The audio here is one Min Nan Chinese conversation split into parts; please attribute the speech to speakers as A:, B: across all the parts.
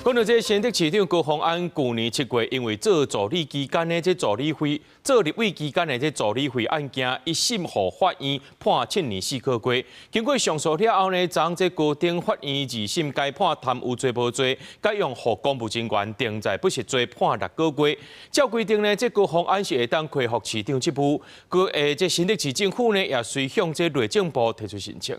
A: 講到這新竹市長高虹安，舊年7月因為做助理期間的這助理費，做立委期間的這助理費案件，一審予法院判7年4個月。經過上訴了後呢，昨這高等法院二審改判貪污罪無罪，改用予公務人員定在不實罪判6個月。照規定呢，這高虹安是會當恢復市長職務。閣這新竹市政府呢，也隨向這內政部提出申請。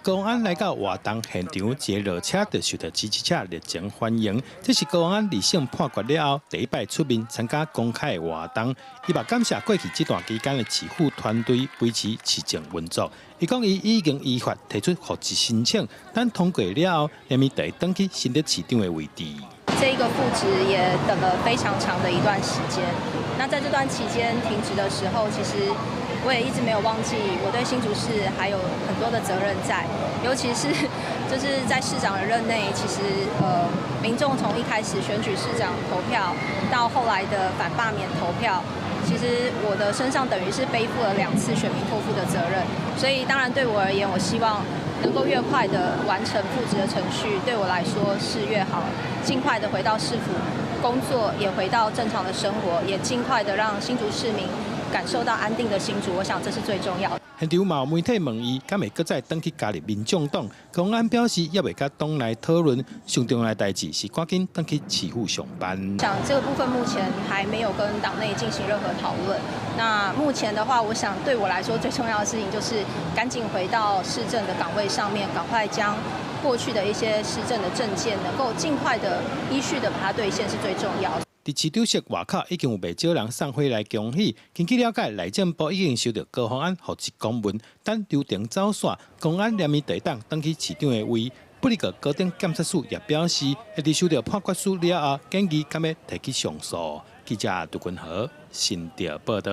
B: 高虹安來到活動現場，一落車就受到支持者熱情歡迎。這是高虹安二審判決了後第一擺出面參加公開的活動。伊嘛感謝過去這段期間的市府團隊維持市政運作。伊講伊已經依法提出復職申請，等通過了後，明年就會轉去新竹市長的位置。
C: 這一個復職也等了非常長的一段時間。那在這段期間停職的時候，其實我也一直沒有忘記，我對新竹市還有很多的責任在，尤其是就是在市長的任內，其實民眾從一開始選舉市長投票，到後來的反罷免投票，其實我的身上等於是背負了兩次選民託付的責任，所以當然對我而言，我希望能夠越快的完成復職的程序，對我來說是越好，盡快的回到市府工作，也回到正常的生活，也盡快的讓新竹市民感受到安定的新竹，我想這是最重要的。
B: 現場嘛有媒體問伊，敢會閣再轉去加入民眾黨？高虹安表示，猶未佮黨內討論，上重要的代誌是趕緊轉去市府上班。
C: 想這個部分目前還沒有跟黨內進行任何討論。那目前的話，我想對我來說最重要的事情就是趕緊回到市政的崗位上面，趕快將過去的一些市政的政見能夠盡快的依序的把它兌現，是最重要的。
B: 佇市長室外口已經有袂少人送花來恭喜。根據了解，內政部已經收到高虹安復職公文，等流程走煞，高虹安連日就當轉去市長的位。不過高等檢察署也表示，會佇收到判決書了後，建議敢欲提起上訴。記者杜君豪新竹報導。